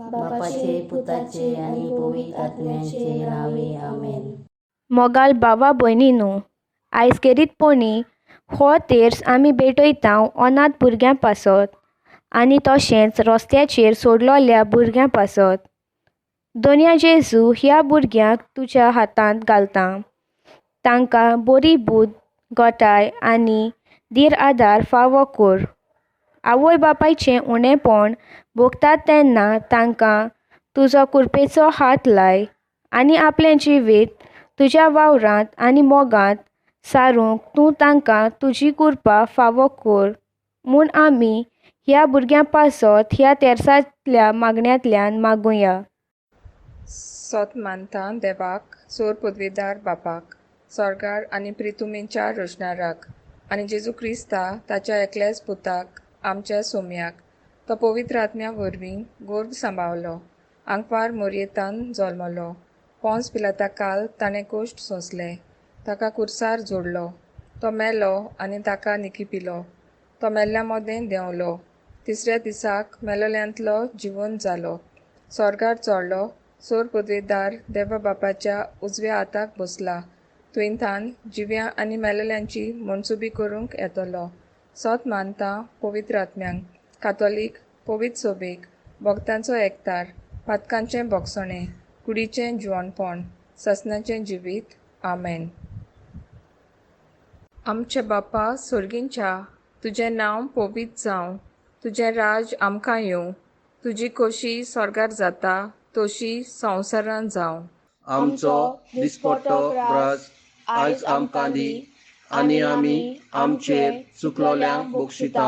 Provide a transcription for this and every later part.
बापाचे पुताचे आनी पवित्र आत्म्याचे नांवे आमेन. मोगाल भावा भयणीनू, आयज खेरीतपणी हो तेर्स आमी भेटयता अनाथ भुरग्यां पासत आनी तशेंच रस्त्याचेर सोडलोल्या भुरग्यां पासत. दोनया जेजू, ह्या भुरग्यांक तुज्या हातांत घालता. तांकां बरी बूद, गोठाय आनी धीर आदार फावो कर. आवय बापायचें उणेंपण भोगतात तेन्ना तांकां तुजो कुरपेचो हात लाय आनी आपलें जिवीत तुज्या वावरांत आनी मोगांत सारूंक तूं तांकां तुजी कृपा फावो कर म्हूण आमी ह्या भुरग्यां पासत ह्या तेर्सांतल्या मागण्यांतल्यान मागुया. सोत मानता देवाक, सोर पदवेदार बापाक, सोर्गार आनी प्रितुमेच्या रोशणाराक, आनी जेजू क्रिस्ता ताच्या एकल्याच पुताक, आमच्या सोम्याक, तो पवित्र आत्म्या वरवीं गोर्भ सांबावलो, आंकवार मोरयेतान जल्मलो, पोंस पिलाता काल ताणें कोश्ट सोंसले, ताका कुर्सार जोडलो, तो मेलो आनी ताका निकिपिलो, तो मेल्ल्या मदें देंवलो, तिसऱ्या दिसाक मेलोल्यांतलो जिवन जालो, सोर्गार चोडलो, सोर पदवेदार देवा बापाच्या उजव्या हाताक बसला, थंयथान जिव्या आनी मेलेल्यांची मनसुबी करूंक येतलो. सोत मानता पवित्र आत्म्यांक, कातोलीक पवित्र सोबेक, भक्तांचो एकतार, पातकांचें भोगसणें, कुडीचें जिवणपण, ससनाचें जिवीत. आमेन. आमच्या बापा सोर्गींच्या, तुजें नांव पवित्र जावं, तुजें राज आमकां येवं, तुजी खोशी स्वर्गार जाता तशी संवसारांत जावं. आमचो दिसपट्टो ग्रास आयज आमकां दी आनी आमी आमचेर चुकलोल्यांक बक्षिता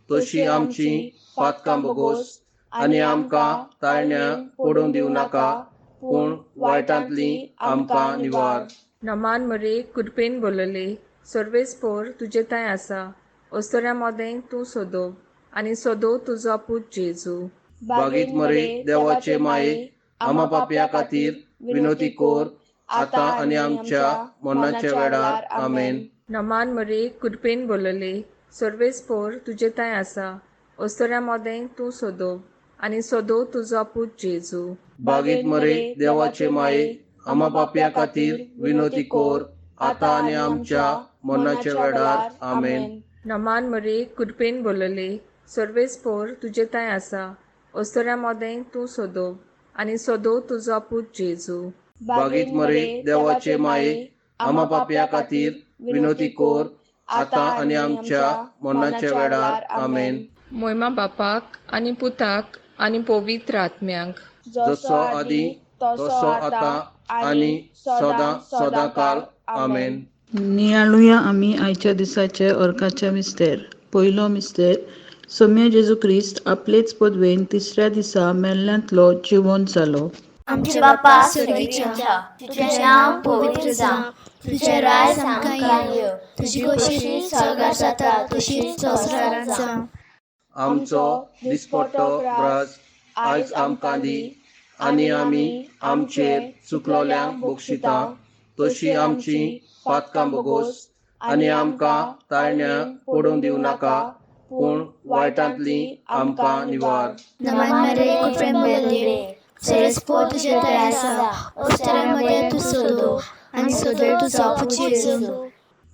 तशी आमची पातकां बोगोस आनी आमकां ताळण्या पडून दिवं नाका, पूण वायटांतली आमकां निवार. नमान मरे, कृपेन बोलले, सर्वेस्पोर तुजे थंय आसा, अस्तोऱ्या मदें तूं सोदो आनी सोदो तुजो पूत जेजू. बागीत मरे देवाचे माये, आमा पापया खातीर विनोती कोर, आतां आनी आमच्या मरणाच्या वेळार. आमेन. नमान मरे, कृपेन बोलले, सर्वेस्पोर तुजे थंय आसा, अस्तोऱ्या मदें तूं सोदो आनी सोदो तुजो पूत जेजू. बागीत मरे देवाचे माये, आमा पापया खातीर विनोती कोर, आतां आनी आमच्या मरणाच्या वेळार. आमेन. नमान मरे, कृपेन बोलले, सर्वेस्पोर तुजे थंय आसा, अस्तोऱ्या मदें तूं सोदो आनी सोदो तुजो पूत जेजू. बागीत मरे देवाचे माये, आमा पापया खातीर विनोती कोर, आतां आनी आमच्या मरणाच्या वेळार. आमेन. मोयमा बापाक आनी पुताक आनी पवित्र आत्म्यांक, जसो आदी तसो आतां आनी सदां सदां काल. आमेन. नियाळुया आमी आयच्या दिसाचे अर्काचे मिस्तेर. पयलो मिस्तेर, सोम्या जेजू क्रिस्त आपलेच पदवेन तिसऱ्या दिसा मेल्ल्यांतलो जिवंत जालो. आमच्या बापा स्वर्गीच्या, तुजें नांव पवित्र जावं, तुजें राज आमकां येवं, तुजी खोशी स्वर्गार जाता तशीच संवसारांत जावं. आमचो दिसपट्टो ग्रास आयज आमकां दी आनी आमी आमचेर चुकलोल्यांक बक्षिता तशी आमची पातकां बोगोस आनी आमकां ताळण्या पडून दिवं नाका, पूण वायटांतली आमकां निवार. नमान मरे, कृपेन भरलेले, सरस्पोर तुजे थंय आसा, अस्तोऱ्या मदें तूं सोदो आनी सोदो तुजो पूत जेजू.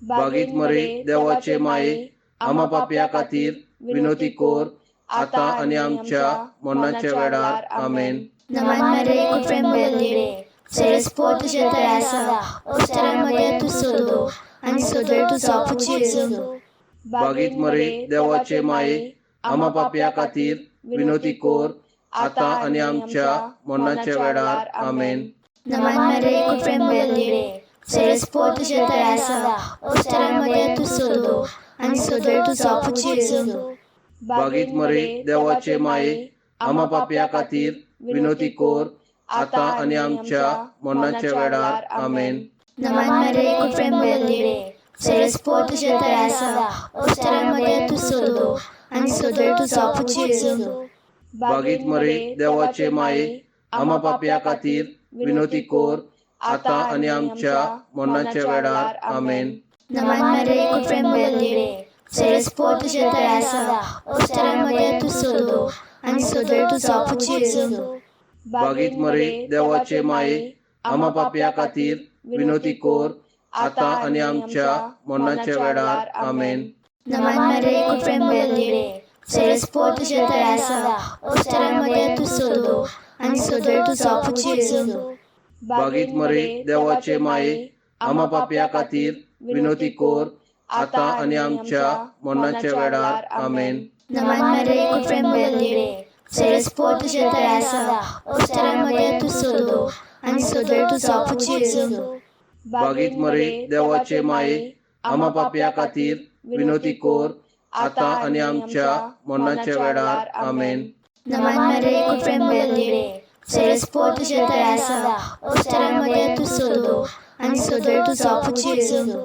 बागीत मरे देवाचे माये, आमा पापया खातीर विनोती कोर, आतां आनी आमच्या मरणाच्या वेळार. आमेन. नमान मरे, कृपेन भरलेले, सरस्पोर तुजे थंय आसा, अस्तोऱ्या मदें तूं सोदो आनी सोदो तुजो पूत जेजू. बागीत मरे देवाचे माये, आमा पापया खातीर विनोती कोर, आतां आनी आमच्या मरणाच्या वेळार. आमेन. नमान मरे, कृपेन भरलेले, सरस्पोर तुजे थंय आसा, अस्तोऱ्या मदें तूं सोदो आनी सोदो तुजो पूत जेजू. बागीत मरे देवाचे माये, आमा पापया खातीर विनोती कोर, आतां आनी आमच्या मरणाच्या वेळार. आमेन. नमान मरे, कृपेन भरलेले, सरस्पोर तुजे थंय आसा, अस्तोऱ्या मदें तूं सोदो आनी सोदो तुजो पूत जेजू. बागीत मरे देवाचे माये, आमा पापया खातीर विनोती कोर, आतां आनी आमच्या मरणाच्या वेळार. आमेन. नमान मरे, कृपेन भरलेले, सरस्पोर तुजे थंय आसा, अस्तोऱ्या मदें तूं सोदो आनी सोदो तुजो पूत जेजू. बागीत मरे देवाचे माये, आमा पापया खातीर विनोती कोर, आतां आनी आमच्या मरणाच्या वेळार. आमेन. नमन मरे कृपेन भरलेले, सरस्पो तुजे थंय आसा, अस्तुऱ्यां तूं सोदो आनी सोदो तुजो पूत जेजू. बागीत मरे देवाचे माये, आमा पापया खातीर विनोती कोर, आतां आनी आमच्या मरणाच्या वेळार. आमेन. नमन मरे कृपेन भरलेले, सरस्पो तुजे थंय आसा, अस्तुऱ्यां तूं सोदो आनी सोदो तुजो पूत जेजू. बागीत मरे देवाचे माये, आमा पापया खातीर विनोती कोर, आतां आनी आमच्या मरणाच्या वेळार. आमेन. नमन मरे कृपेन भरलेले, सरस्पो तुजे थंय आसा, अस्तुऱ्यां तूं सोदो आनी सोदो तुजो पूत जेजू.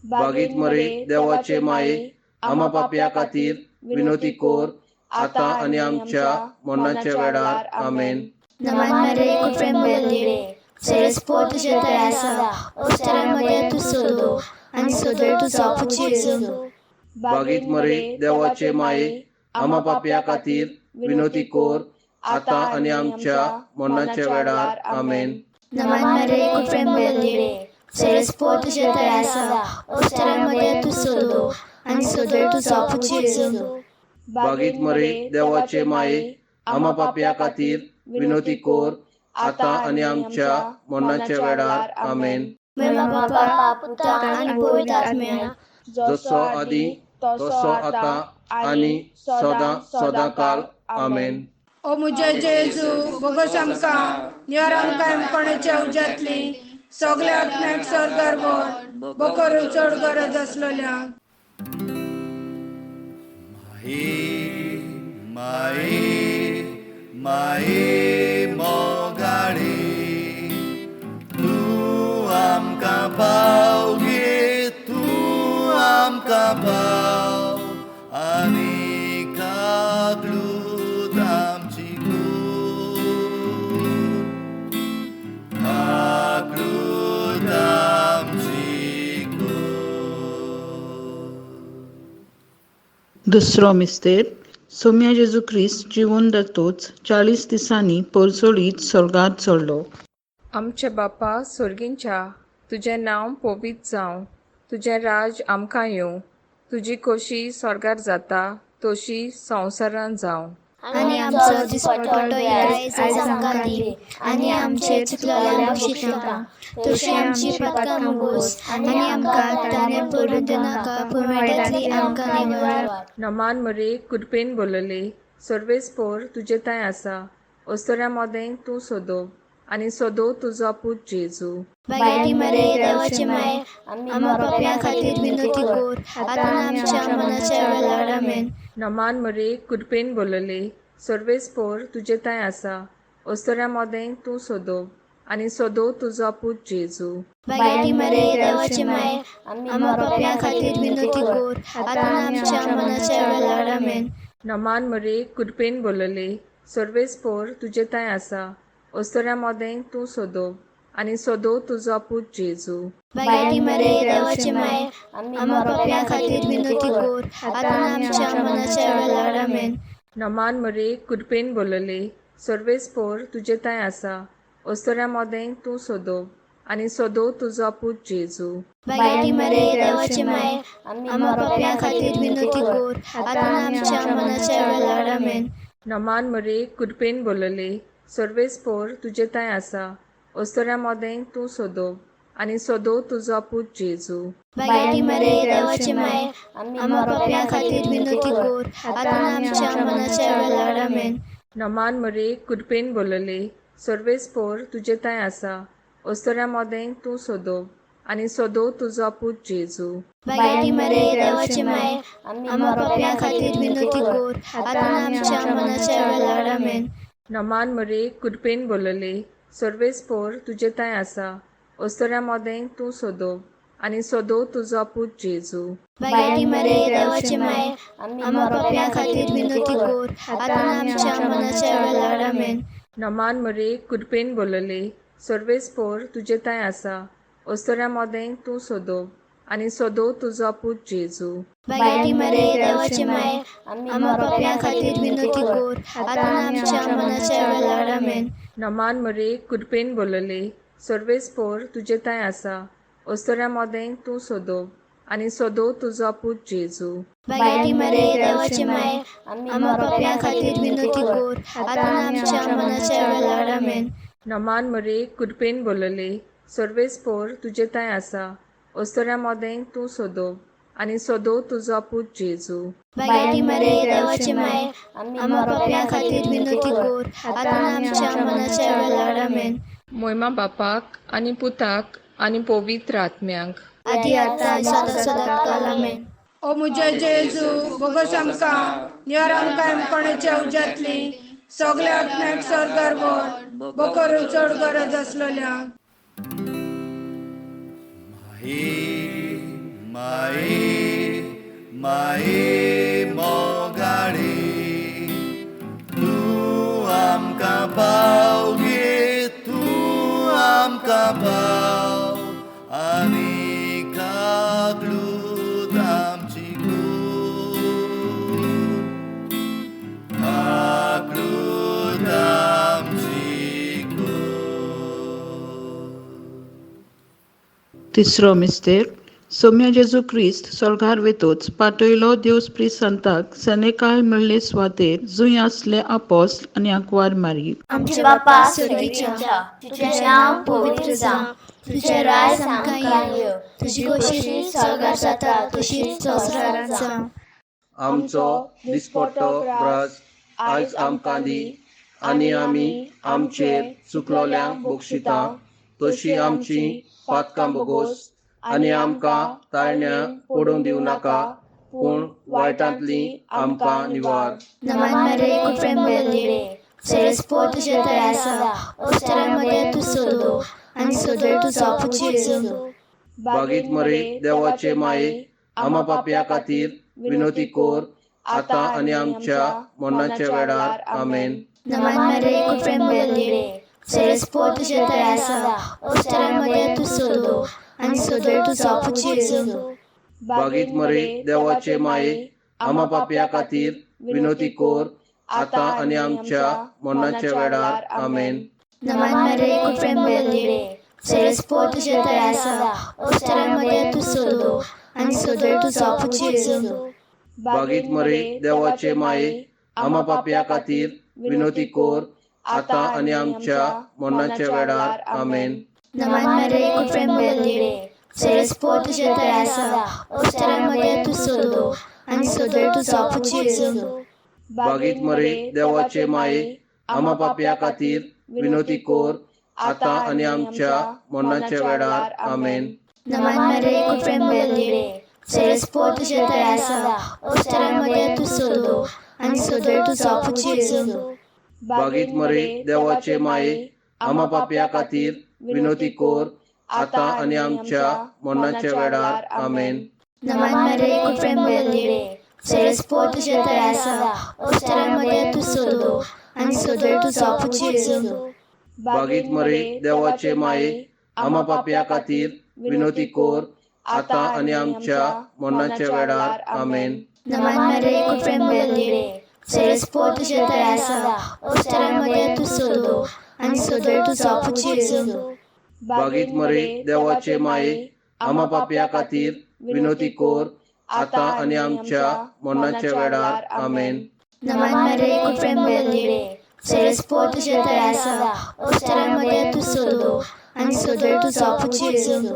बागीत मरे देवाचे माये, आमा पापया खातीर विनोती कोर, आतां आनी आमच्या मरणाच्या वेळार. आमेन. नमन मरे कृपेन भरलेले, सरस्पो तुजे थंय आसा, अस्तुऱ्यां तूं सोदो आनी सोदो तुजो पूत जेजू. बागीत मरे देवाचे माये, आमा पापया खातीर विनोती कोर, आतां आनी आमच्या मरणाच्या वेळार. आमेन. नमन मरे कृपेन भरलेले, सरस्पो तुजे थंय आसा, अस्तुऱ्यां तूं सोदो आनी सोदो तुजो पूत जेजू. बागीत मरे देवाचे माये, आमा पापया खातीर विनोती कोर, आतां आनी आमच्या मरणाच्या वेळार. आमेन. मेमा बापा, पुता आनी पवित्र आत्म्या, जसो आदी तसो आतां आनी सदां सदां काल. आमेन. ओ मुझे जेजू, बोगस आमकां निवार, आमकां कोणाच्या उज्यांतली सगल्या आत्म्याक स्वर्गार व्हर, बोकरू चड गरज आसलेल्या. माई माई माई मोगाळी, तूं आमकां पाव गे, तूं आमकां पाव आनी काकलूत आमची कूड, काकलूत आमची कूड. दुसरो मिस्तेर. सोम्या जेजू क्रिस्त जिवून जातूच 40 दिसांनी परजळीत स्वर्गात चडलो. आमचे बापा सोर्गींच्या, तुजें नांव पवित्र जावं, तुजें राज आमकां येवं, तुजी खोशी स्वर्गार जाता तशी संवसारांत जावं. आनी आमचो दिसपट्टो आयज आमकां दी, आनी आमचे चुकलेल्या बक्षितां तशी आमची पातकां मुगोस, आनी आमकां ताणें पडून दिनाका, पूण वायटांतली आमकां निवार. नमान मरे कृपेन बोलले, सर्वेस्पोर तुजे थंय आसा, अस्तुऱ्यां मदें तूं सोदो आनी सोदो तुजो पूत जेजू. बायटी मरे देवाचे माये, आम्हा पापयां खातीर विनोती कोर, आतां आमच्या मनाच्या वेळार. आमेन. नमान मरे कृपेन बोलले, सर्वेस्पोर तुजे थंय आसा, अस्तुऱ्यां मदें तूं सोदो आनी सोदो तुजो पूत जेजू. बायटी मरे देवाचे माये, आम्हा पापयां खातीर विनोती कोर, आतां आमच्या मनाच्या वेळार. आमेन. नमान मरे कृपेन बोलले, सर्वेस्पोर तुजे थंय आसा, अस्तुऱ्यां मदें तूं सोदो आनी सोदो तुजो पूत जेजू. बायटी मरे देवाचे माये, आम्हा पापयां खातीर विनोती कोर, आतां आमच्या मनाच्या वेळार. आमेन. नमान मरे कृपेन बोलले, सर्वेस्पोर तुजे थंय आसा, अस्तुऱ्यां मदें तूं सोदो आनी सोदो तुजो पूत जेजू. बायटी मरे देवाचे माये, आम्हा पापयां खातीर विनोती कोर, आतां आमच्या मनाच्या वेळार. आमेन. नमान मरे कृपेन बोलले, सर्वेस्पोर तुजे थंय आसा, अस्तुऱ्यां मदें तूं सोदो आनी सोदो तुजो पूत जेजू. बायटी मरे देवाचे माये, आम्हा पापयां खातीर विनोती कोर, आतां आमच्या मनाच्या वेळार. आमेन. नमान मरे कृपेन बोलले, सर्वेस्पोर तुजे थंय आसा, अस्तुऱ्यां मदें तूं सोदो आनी सोदो तुजो पूत जेजू. बायटी मरे देवाचे माये, आम्हा पापयां खातीर विनोती कोर, आतां आमच्या मनाच्या वेळार. आमेन. नमान मरे कृपेन बोलले, सर्वेस्पोर तुजे थंय आसा, अस्तुऱ्यां मदें तूं सोदो आनी सोदो तुजो पूत जेजू. बायटी मरे देवाचे माये, आम्हा पापयां खातीर विनोती कोर, आतां आमच्या मनाच्या वेळार. आमेन. नमान मरे कृपेन बोलले, सर्वेस्पोर तुजे थंय आसा, अस्तुऱ्यां मदें तूं सोदो आनी सदो तुजो पूत जेजू. बागेटी मरे देवाचे माये, आम्हा पापयां खातीर विनवती कोर, आतां आमच्या मनाच्या वेळार. आमेन. नमान मरे, कृपेन बोलले, सर्वेस्पोर तुजे थंय आसा, अस्तुऱ्यां मदें तूं सोदो आनी सोदो तुजो पूत जेजू. बागेटी मरे देवाचे माये, आम्हा पापयां खातीर विनवती कोर, आतां आमच्या मनाच्या वेळार. आमेन. नमान मरे, कृपेन बोलले, सर्वेस्पोर तुजे थंय आसा, अस्तुऱ्यां मदें तूं सोदो आनी सोदो तुजो पूत जेजू. बागेटी मरे देवाचे माये, आम्हा पापयां खातीर विनवती कोर, आतां आमच्या मनाच्या वेळार. आमेन. मोयमा बापाक आनी पुताक आनी पवित्र आत्म्याक. आदी आतां सदां सदां काल. आमेन. ओ मुझे जेजू, बोगस आमकां निवार, आमकां कोणाच्या उज्यांतली, सगल्या आत्म्याक स्वर्गार व्हर, बोकर चड गरज आसलेल्या. माई, माई, माई मोगाळी, तूं आमकां पाव गे, तूं आमकां पाव आनी काकलूत आमची कोर, काकलूत आमची कोर. तिसरो मिस्तेर. सोम्या जेजू क्रिस्त सोर्गार वेतोच पाटयलो देव संताक सेनेकाल मेळ्ळे सुवातेर जंय आसले आपोस्ल आनी आंकवार मारी. आमचे बापा स्वर्गीच्या, तुजें नांव पवित्र जावं, तुजें राज आमकां येवं, तुजी खोशी स्वर्गार जाता तशीच संवसारांत जावं. आमचो दिसपट्टो ग्रास आयज आमकां दी आनी आमी आमचेर चुकलोल्यांक बक्षिता तशी आमची पातकां बोगोस आनी आमकां ताळण्या पडूंक दिवं नाका, पूण वायटांतली आमकां निवार. नमान मरे, कृपेन भरलेली, सरस्पोर तुजे थंय आसा, अस्तुऱ्यां तूं सोदो आनी सोदो तुजो पूत जेजू. बागीत मरे देवाचे माये, आमा पापया खातीर विनवती कोर, आतां आनी आमच्या मरणाच्या वेळार. आमेन. नमान मरे, कृपेन भरलेली, सरस्पोर तुजे थंय आसा, अस्तुऱ्यां तूं सोदो आनी सोदो तुजो पूत जेजू. बागीत मरे देवाचे माये, आमा पापया खातीर विनवती कोर, आतां आनी आमच्या मरणाच्या वेळार. आमेन. नमान मरे, कृपेन भरलेली, सरस्पोर तुजे थंय आसा, अस्तुऱ्यां तूं सोदो आनी सोदो तुजो पूत जेजू. बागीत मरे देवाचे माये, आमा पापया खातीर विनवती कोर, आतां आनी आमच्या मरणाच्या वेळार. आमेन. नमान मरे, कृपेन भरलेली, सरस्पोर तुजे थंय आसा, अस्तुऱ्यां तूं सोदो आनी सोदो तुजो पूत जेजू. बागीत मरे देवाचे माये, आमा पापया खातीर विनवती कोर, आतां आनी आमच्या मरणाच्या वेळार. आमेन. नमान मरे, कृपेन भरलेली, सरस्पोर तुजे थंय आसा, अस्तुऱ्यां तूं सोदो आनी सोदो तुजो पूत जेजू. बागीत मरे देवाचे माये, आमा पापया खातीर विनवती कोर, आतां आनी आमच्या मरणाच्या वेळार. आमेन. नमान मरे, कृपेन भरलेली, सरस्पोर तुजे थंय आसा, अस्तुऱ्यां तूं सोदो आनी सोदो तुजो पूत जेजू. बागीत मरे देवाचे माये, आमा पापया खातीर विनवती कोर, आतां आनी आमच्या मरणाच्या वेळार. आमेन. नमान मरे, कृपेन भरलेली, सरस्पोर तुजे थंय आसा, अस्तुऱ्यां तूं सोदो आनी सोदो तुजो पूत जेजू. बागीत मरे देवाचे माये, आमा पापया खातीर विनवती कोर, आतां आनी आमच्या मरणाच्या वेळार. आमेन. नमान मरे, कृपेन भरलेली, सरस्पोर तुजे थंय आसा, अस्तुऱ्यां तूं सोदो आनी सोदो तुजो पूत जेजू.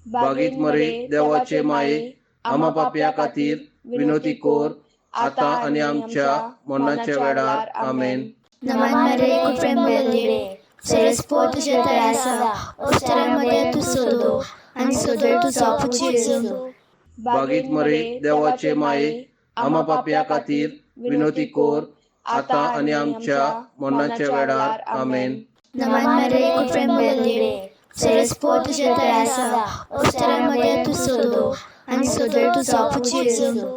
बागीत मरे देवाचे माये, आमा पापया खातीर विनवती कोर, आतां आनी आमच्या मरणाच्या वेळार. आमेन. नमान मरे, कृपेन भरलेली, सरस्पोर तुजे थंय आसा, अस्तुऱ्यां तूं सोदो आनी सोदो तुजो पूत जेजू. बागीत मरे देवाचे माये, आमा पापया खातीर विनवती कोर, आतां आनी आमच्या मरणाच्या वेळार. आमेन. नमान मरे, कृपेन भरलेली, सरस्पोर तुजे थंय आसा, अस्तुऱ्यां तूं सोदो आनी सोदो तुजो पूत जेजू.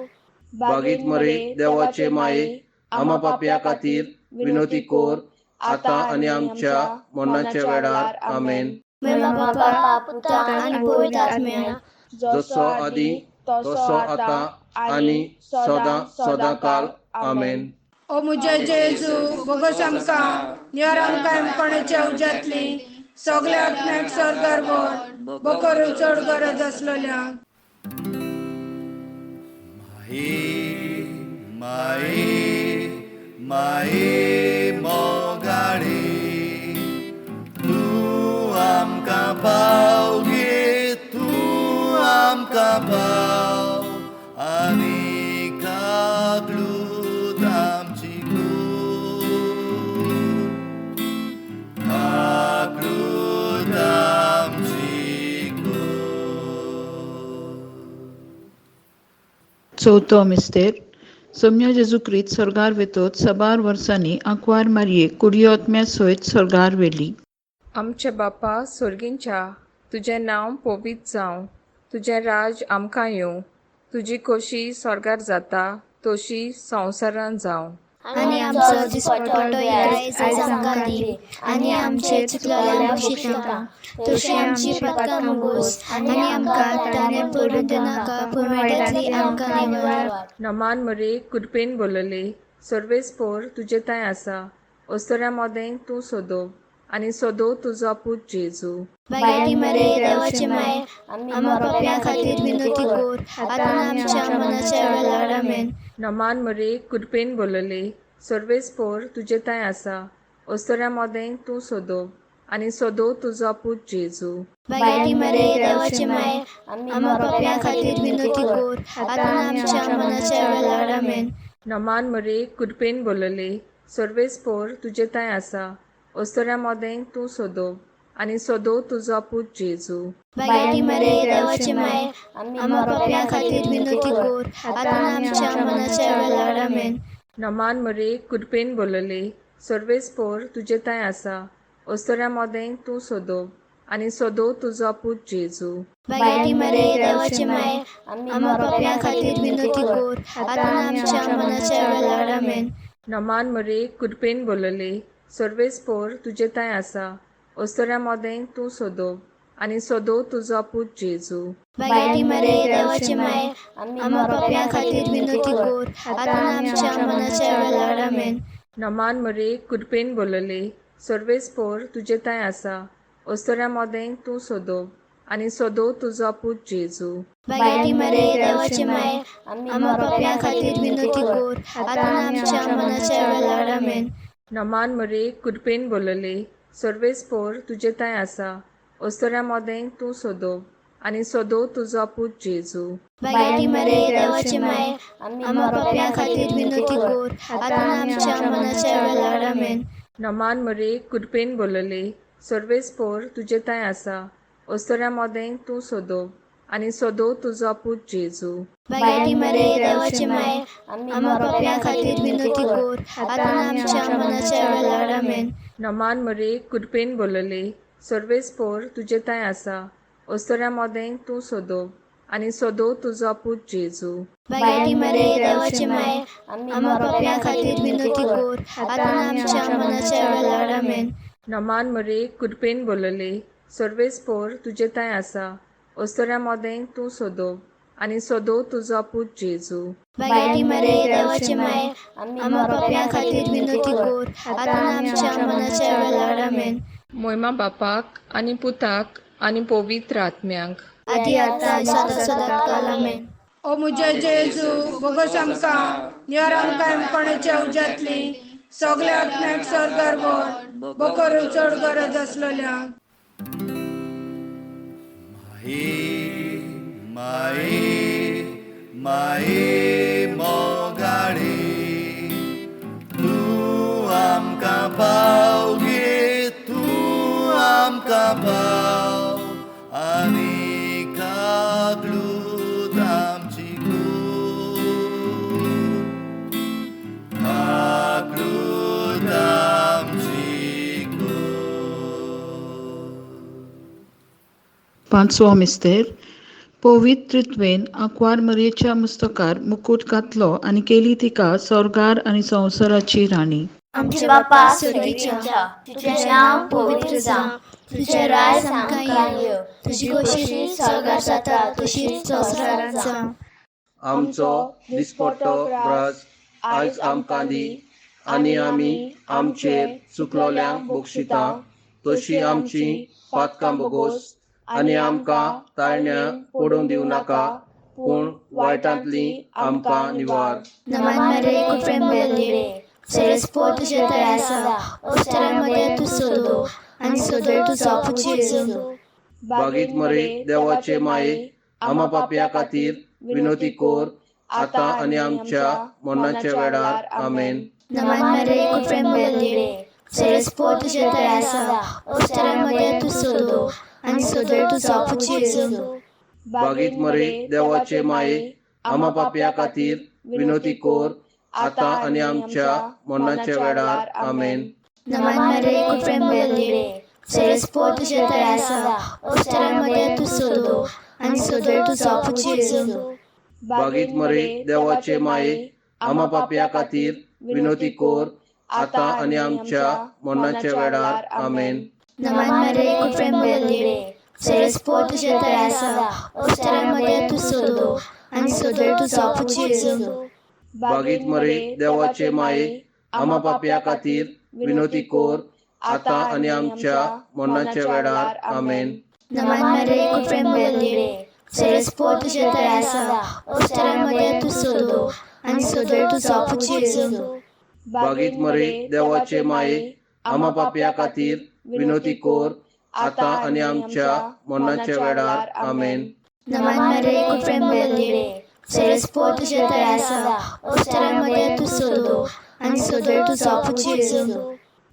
बागीत मरे देवाचे माये, आमा पापया खातीर विनवती कोर, आतां आनी आमच्या मरणाच्या वेळार. आमेन. मेमा बापा, पुता आनी पवित्र आत्म्या. जसो आदी तसो आतां आनी सदां सदांकाळ. आमेन. ओ मुजे जेजू, बोगोस आमकां निवार आमकां कोणाच्या उज्यांतली, सगल्या आत्म्याक स्वर्गार व्हर, बोकरू चड गरज आसलेल्या. माई माई माई मोगाळी, तूं आमकां पाव गे, तूं आमकां पाव आनी काकळूत आमची कूर, काकळूत आमची कूर. चवथो मिस्तेर. सोम्या जेजू क्रिस्त स्वर्गार वेतोच साबार वर्सांनी आंकवार मारयेक कुडियोत्म्या सयत स्वर्गार व्हेली. आमचे बापा सोर्गींच्या, तुजें नांव पवित्र जावं, तुजें राज आमकां येवं, तुजी खोशी स्वर्गार जाता तशी संवसारान जावं. आनी आमचो दिसपटो आयज आमकां दी, आनी आमचे चुकलेल्या शिक्षां तशी आमची पातकां मुगोस, आनी आमकां ताणें पडून दिनाका, पूण वायटांतली आमकां निवार. नमान मरे, कृपेन बोलले, सर्वेस्पोर तुजे थंय आसा, अस्तुऱ्यां मदें तूं सोदो आनी सोदो तुजो पूत जेजू. बायटी मरे, देवाचे माये, आम्हा पाप्यां खातीर विनवती कर, आतां आमच्या मनाच्या वेळार. आमेन. नमान मरे, कृपेन बोलले, सर्वेस्पोर तुजे थंय आसा, अस्तुऱ्यां मदें तूं सोदो आनी सोदो तुजो पूत जेजू. बायटी मरे, देवाचे माये, आम्हा पाप्यां खातीर विनवती कर, आतां आमच्या मनाच्या वेळार. आमेन. नमान मरे, कृपेन बोलले, सर्वेस्पोर तुजे थंय आसा, अस्तुऱ्यां मदें तूं सोदो आनी सोदो तुजो पूत जेजू. बायटी मरे, देवाचे माये, आम्हा पाप्यां खातीर विनवती कर, आतां आमच्या मनाच्या वेळार. आमेन. नमान मरे, कृपेन बोलले, सर्वेस्पोर तुजे थंय आसा, अस्तुऱ्यां मदें तूं सोदो आनी सोदो तुजो पूत जेजू. बायटी मरे, देवाचे माये, आम्हा पाप्यां खातीर विनवती कर, आतां आमच्या मनाच्या वेळार. आमेन. नमान मरे, कृपेन बोलले, सर्वेस्पोर तुजे थंय आसा, अस्तुऱ्यां मदें तूं सोदो आनी सोदो तुजो पूत जेजू. बायटी मरे, देवाचे माये, आम्हा पाप्यां खातीर विनवती कर, आतां आमच्या मनाच्या वेळार. आमेन. नमान मरे, कृपेन बोलले, सर्वेस्पोर तुजे थंय आसा, अस्तुऱ्यां मदें तूं सोदो आनी सोदो तुजो पूत जेजू. बायटी मरे, देवाचे माये, आम्हा पाप्यां खातीर विनवती कर, आतां आमच्या मनाच्या वेळार. आमेन. नमान मरे, कृपेन बोलले, सर्वेस्पोर तुजे थंय आसा, अस्तुऱ्यां मदें तूं सोदो आनी सोदो तुजो पूत जेजू. बायटी मरे, देवाचे माये, आम्हा पाप्यां खातीर विनवती कर, आतां आमच्या मनाच्या वेळार. आमेन. नमान मरे, कृपेन बोलले, सर्वेस्पोर तुजे थंय आसा, अस्तुऱ्यां मदें तूं सोदो आनी सोदो तुजो पूत जेजू. बायटी मरे, देवाचे माये, आम्हा पाप्यां खातीर विनवती कर, आतां आमच्या मनाच्या वेळार. आमेन. नमान मरे, कृपेन बोलले, सर्वेस्पोर तुजे थंय आसा, अस्तुऱ्यां मदें तूं सोदो आनी सोदो तुजो पूत जेजू. बायटी मरे, देवाचे माये, आम्हा पाप्यां खातीर विनवती कर, आतां आमच्या मनाच्या वेळार. आमेन. नमान मरे, कृपेन बोलले, सर्वेस्पोर तुजे थंय आसा, अस्तुऱ्यां मदें तूं सोदो आनी सोदो तुजो पूत जेजू. बायटी मरे, देवाचे माये, आम्हा पाप्यां खातीर विनवती कर, आतां आमच्या मनाच्या वेळार. आमेन. मोयमा बापाक आनी पुताक आनी पवित्र आत्म्याक. आदी आतां सदां सदां काल. आमेन. ओ मुजे जेजू, बोगोस आमकां निवार आमकां कोणाच्या उज्यांतली, सगल्या आत्म्याक स्वर्गार व्हर, बोकरू चड गरज आसलेल्या. माई माई माई मोगाळी, तूं आमकां पाव गे, तूं आमकां पाव आनी काकळूत आमची कूर, काकळूत आमची कूर. पांचवो मिस्तेर. पवित्रित्वेन आंकवार मरयेच्या मुस्तकार मुकूट घातलो आनी केली तिका स्वर्गार आनी संवसाराची राणी. आमचे बापा स्वर्गीच्या, तुजें नांव पवित्र जावं, तुजें राज आमकां येवं, तुजी खोशी स्वर्गार जाता तशीच संवसारांत जावं. आमचो दिसपट्टो ग्रास आयज आमकां दी आनी आमी आमचेर चुकलोल्यांक बक्षिता तशी आमची पातकां बोगोस आनी आमकां ताळण्या पडूंक दिवं नाका, पूण वायटांतली आमकां निवार. नमन मरे कृपेन भरली रे, सरस्पो तुजे थंय आसा, अवसरामध्ये तूं सोदो आनी सोदो तुजो पूत जेजू. बागीत मरे देवाचे माये, आमा पापया खातीर विनोती कोर आतां आनी आमच्या मरणाच्या वेळार. आमेन. नमन मरे कृपेन भरली रे, सरस्पो तुजे थंय आसा, अवसरामध्ये तूं सोदो आनी सोदो तुजो पूत जेजू. बागीत मरे देवाचे माये, आमा पापया खातीर विनोती कोर आतां आनी आमच्या मरणाच्या वेळार. आमेन. नमन मरे कृपेन भरली रे, सरस्पो तुजे थंय आसा, अवसरामध्ये तूं सोदो आनी सोदो तुजो पूत जेजू. बागीत मरे देवाचे माये, आमा पापया खातीर विनोती कोर आतां आनी आमच्या मरणाच्या वेळार. आमेन. नमन मरे कृपेन भरली रे, सरस्पो तुजे थंय आसा, अवसरामध्ये तूं सोदो आनी सोदो तुजो पूत जेजू. बागीत मरे देवाचे माये, आमा पापया खातीर विनोती कोर आतां आनी आमच्या मरणाच्या वेळार. आमेन. नमन मरे कृपेन भरली रे, सरस्पो तुजे थंय आसा, अवसरामध्ये तूं सोदो आनी सोदो तुजो पूत जेजू. बागीत मरे देवाचे माये, आमा पापया खातीर विनोती कोर आतां आनी आमच्या मरणाच्या वेळार. आमेन. नमन मरे कृपेन भरली रे, सरस्पो तुजे थंय आसा, अवसरामध्ये तूं सोदो आनी सोदो तुजो पूत जेजू.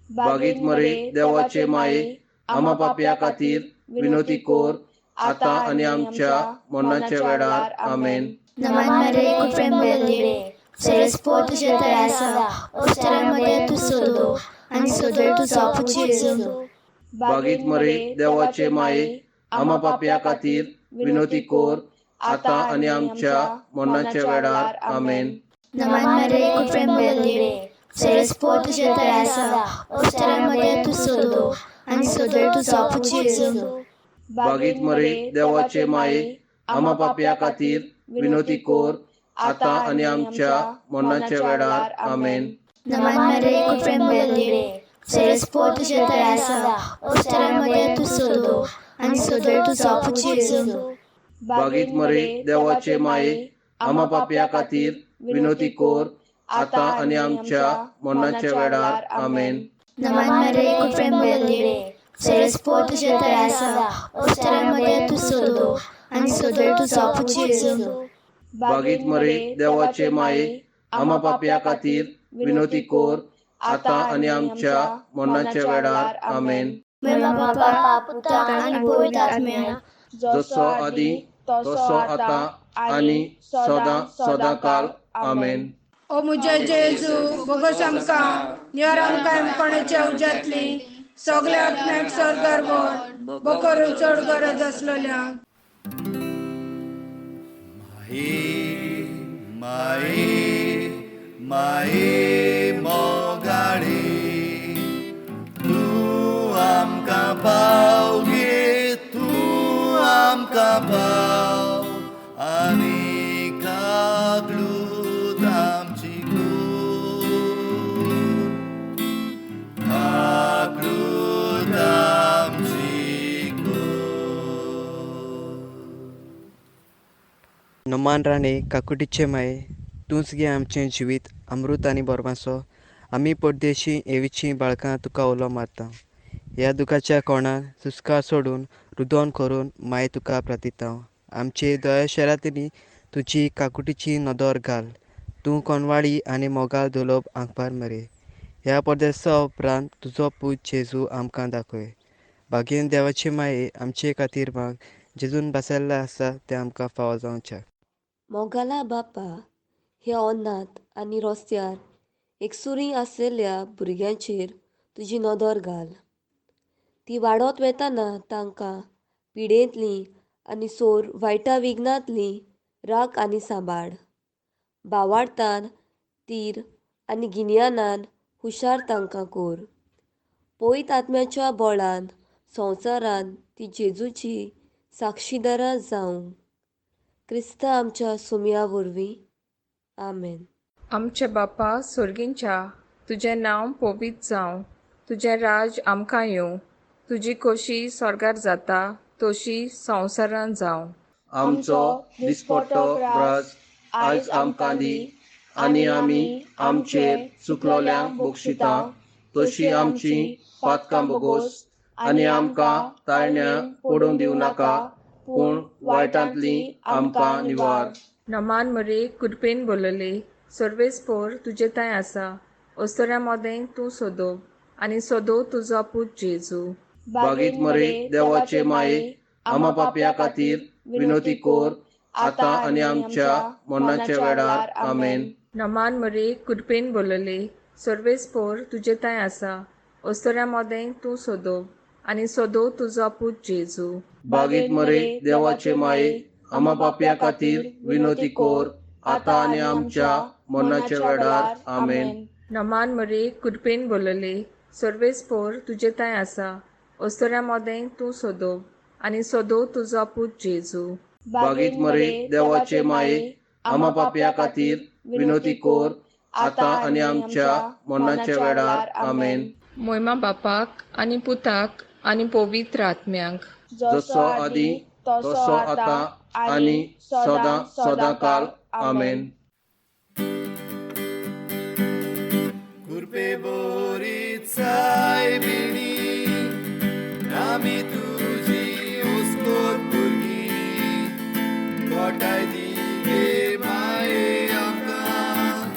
बागीत मरे देवाचे माये, आमा पापया खातीर विनोती कोर आतां आनी आमच्या मरणाच्या वेळार. आमेन. नमन मरे कृपेन भरली रे, सरस्पो तुजे थंय आसा, अवसरामध्ये तूं सोदो आनी सोदो तुजो पूत जेजू. बागीत मरे देवाचे माये, आमा पापया खातीर विनोती कोर आतां आनी आमच्या मरणाच्या वेळार. आमेन. नमन मरे कृपेन भरली रे, सरस्पो तुजे थंय आसा, अवसरामध्ये तूं सोदो आनी सोदो तुजो पूत जेजू. बागीत मरे देवाचे माये, आमा पापया खातीर विनोती कोर आतां आनी आमच्या मरणाच्या वेळार. आमेन. नमन मरे कृपेन भरली रे, सरस्पो तुजे थंय आसा, अवसरामध्ये तूं सोदो आनी सोदो तुजो पूत जेजू. बागीत मरे देवाचे माये, आमा पापया खातीर विनोती कोर आतां आनी आमच्या मरणाच्या वेळार. आमेन. नमन मरे कृपेन भरली रे, सरस्पो तुजे थंय आसा, अवसरामध्ये तूं सोदो आनी सोदो तुजो पूत जेजू. बागीत मरे देवाचे माये, आमा पापया खातीर विनोती कोर आतां आनी आमच्या मरणाच्या वेळार. आमेन. मेमा बापा, पुता आनी पवित्र आत्म्या, जसो आदी तसो आतां आनी सदां सदां काल. आमेन. ओ मुझे जेजू, बोगस आमकां निवार, आमकां कोणाच्या उज्यांतली सगल्या आत्म्याक स्वर्गार व्हर, बोकर चड गरज आसलेल्या. माई माई माई मोगाळी, तूं आमकां पाव गे, तूं आमकां पाव आनी काकलूत आमची कोर, काकलूत आमची कोर. नमान राणे काकुटीचे माये, तूंच गे आमचें जिवीत अमृत आनी बोरमासो. आमी परदेशी एवीचीं बाळकां तुका उलो मारता. ह्या दुखाच्या कोणान सुस्कार सोडून रुदोन करून माये तुका प्रार्थिता. आमचे दया शरातनी तुजी काकुटीची नदर घाल, तूं कोनवाडी आनी मोगाल दुलोब आंकपार मरे. ह्या परदेसा उपरांत तुजो पूत जेजू आमकां दाखय. भागेन देवाचे माये आमचे खातीर माग, जेजून बसयल्लें आसा तें आमकां फावो जावचें. मोगाला बापा, ह्या अन्नांत आनी रस्त्यार एकसुरी आसलेल्या भुरग्यांचेर तुजी नदर घाल. ती वाडत वेताना तांकां पिडेंतली आनी सोर वायटा विघ्नांतली राख आनी सांबाळ. भावार्थान तीर आनी गिन्यानान हुशार तांकां कोर. पवित्र आत्म्याच्या बोळान संवसारान ती जेजूची साक्षीदारां जावं. क्रिस्त आमच्या सुमया वरवीं. आमेन. आमचे बापा सोर्गींच्या, तुजें नांव पवित्र जावं, तुजें राज आमकां येवं, तुजी खोशी स्वर्गार जाता तशी संवसारान जावं. आमचो दिसपट्टो ग्रास आयज आमकां दी आनी आमी आमचेर चुकलोल्यांक बक्षिता तशी आमची पातकां बोगोस आनी आमकां ताळण्या पडून दिवं नाका, पूण वायटांतली आमकां निवार. नमान मरे, कृपेन बोलले, सर्वेस्पोर तुजे थंय आसा, अस्तुऱ्यां मदें तूं सोदो आनी सोदो तुजो पूत जेजू. बागीत मरे देवाचे माये, आमा पापया खातीर विनोती कोर आतां आनी आमच्या मरणाच्या वेळार. आमेन. नमान मरे, कृपेन बोलले, सर्वेस्पोर तुजे थंय आसा, अस्तुऱ्यां मदें तूं सोदो आनी सोदो तुजो पूत जेजू. बागीत मरे देवाचे माये, आमा पापया खातीर विनोती कोर आतां आनी आमच्या मरणाच्या वेळार. आमेन. नमान मरे, कृपेन बोलले, सर्वेस्पोर तुजे थंय आसा, अस्तुऱ्यां मदें तूं सोदो आनी सोदो तुजो पूत जेजू. बागीत मरे देवाचे माये, आमा पापया खातीर विनोती कोर आतां आनी आमच्या मरणाच्या वेळार. आमेन. मोयमा बापाक आनी पुताक आनी पवित्र आत्म्याक, जसो आदी तसो आतां आनी सदां सदां काल. आमेन. कृपे बोरी सायबिणी, आमी तुजी उस्कोत भुरगीं, गोठाय दी गे माये आमकां,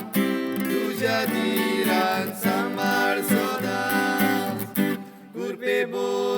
तुज्या दिरान सांबाळ सदांच. कृपे बोरी